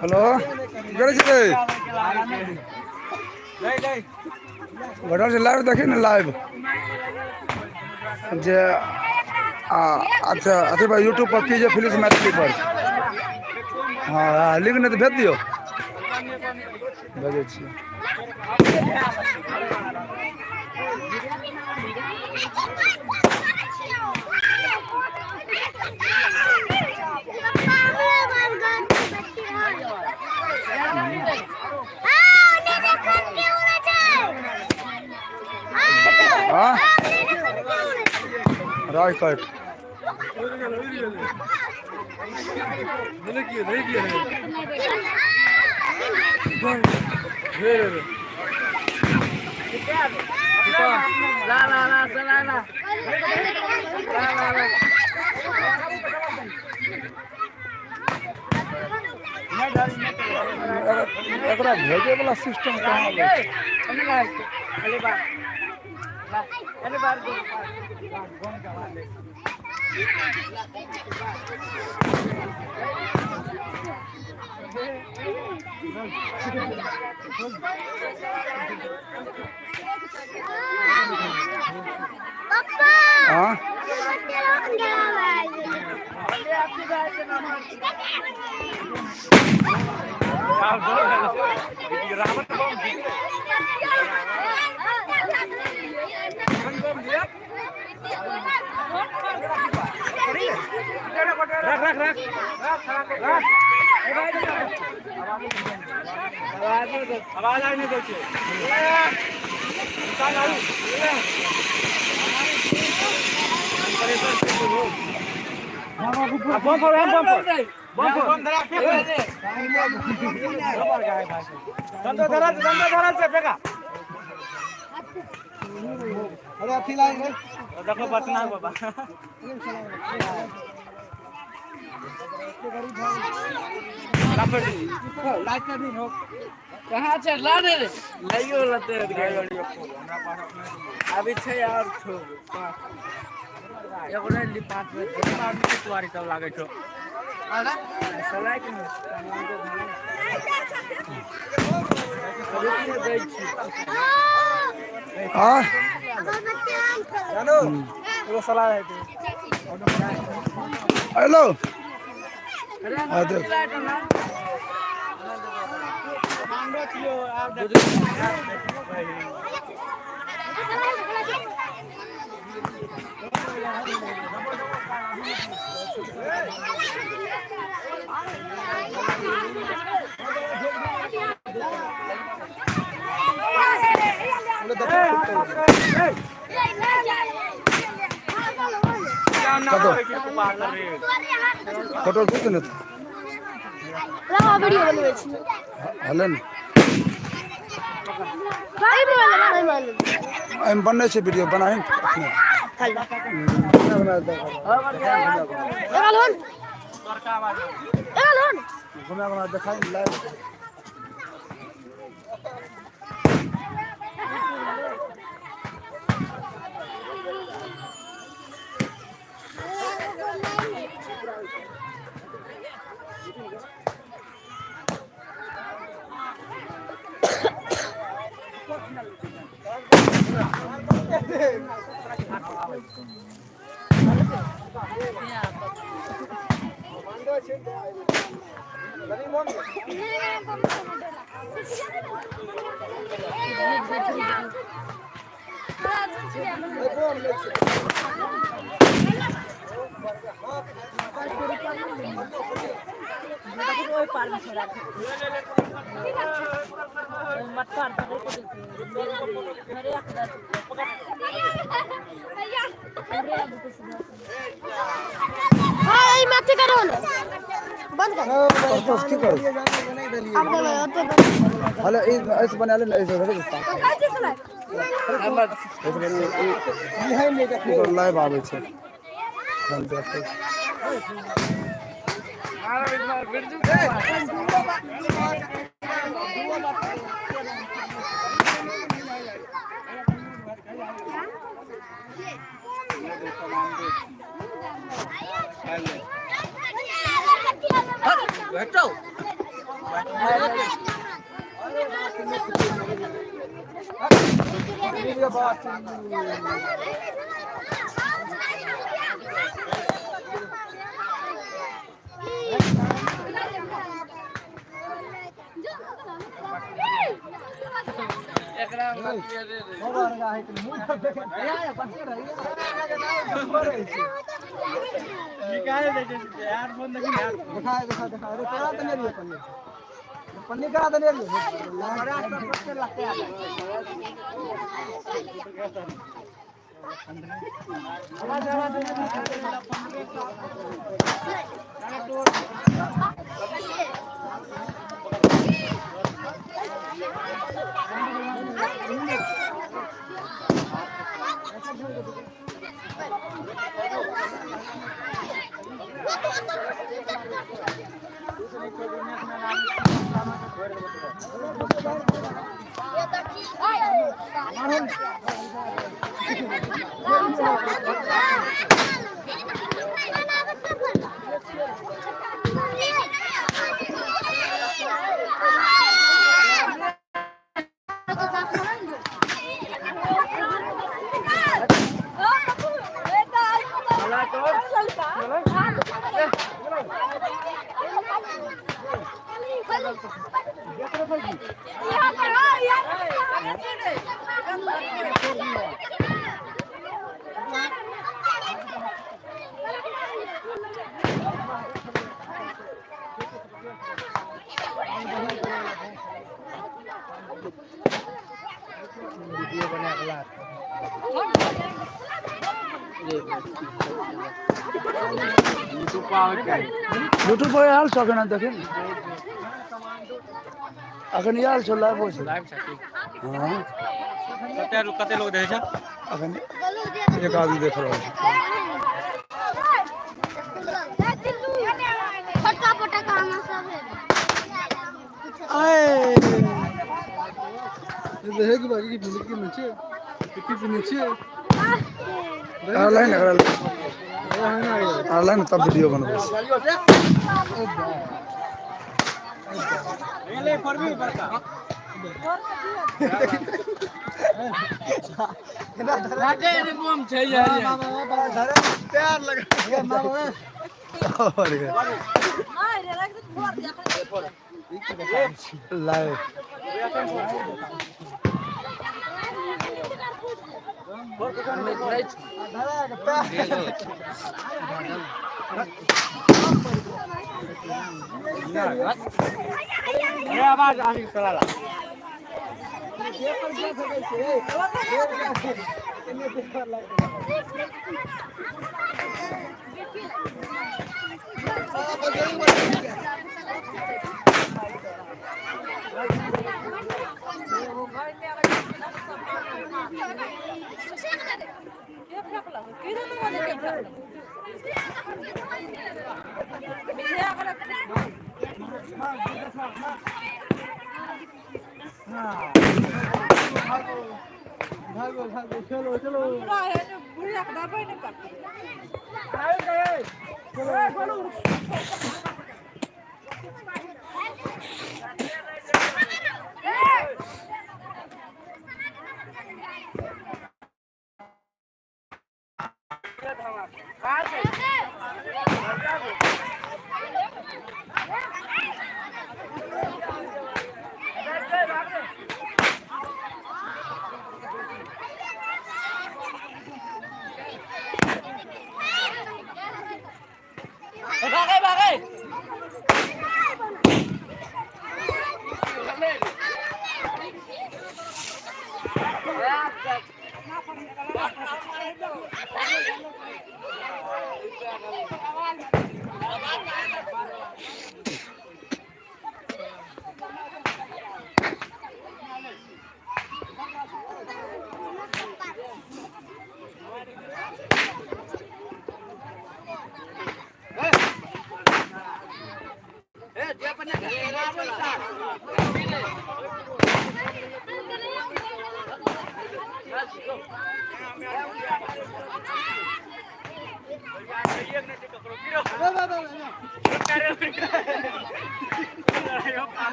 Hello की करै छी रे? घटल छै लाइव देखी ने लाइव जे आ अच्छा अथी पर यूट्यूब पर पीजे फिलिप्स मैथिली पर। हँ हँ लिंक नहि तऽ भेज दियौ, भेजै छियै। हाँ राय कट एकरा भेजे वाला सिस्टम कहाँ लै छै? हाँ कहाँ चला रे लइयो लते अभी छै और छो एगो रे ली 5 मिनट आदमी के तुआरी सब लागै छौ अरे सलाइ के दै छी। आ जानो एगो सलाह है। हेलो आ देख। कतो फोटो खींच ने। वीडियो बनबै छी। हले ने। एहि मोबाइल एहि मोबाइल। एहिमे बनै छै वीडियो बनाही अपने। बना एगल होन एगल होन। घुमा घुमा देखाई लाइव। हाँ एहिमे अथी करू ने बंद कर। कतो की करू? आब देबै ओते। हले ऐसे बना ले ने, ऐसे कैसे सुनाइ? ऐसे लाइव आबै छै। हम देखै। वीडियो बना के ला। यूट्यूब पर आयल छौ अखन देखी अखन आयल छौ लाइव हो छै। लाइव छै। हाँ कते कते लोग देखै छै? अखन एक आदमी देख रहल छै। फटका फटका आना सब है। लाइन एकरा लाइन तब वीडियो बनबै छै। लाइव आवाज आबि चला ला। भागे भागे।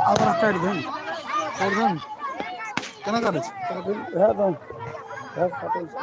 आब काटि देन। केना करै छै? है तो है काटै छै।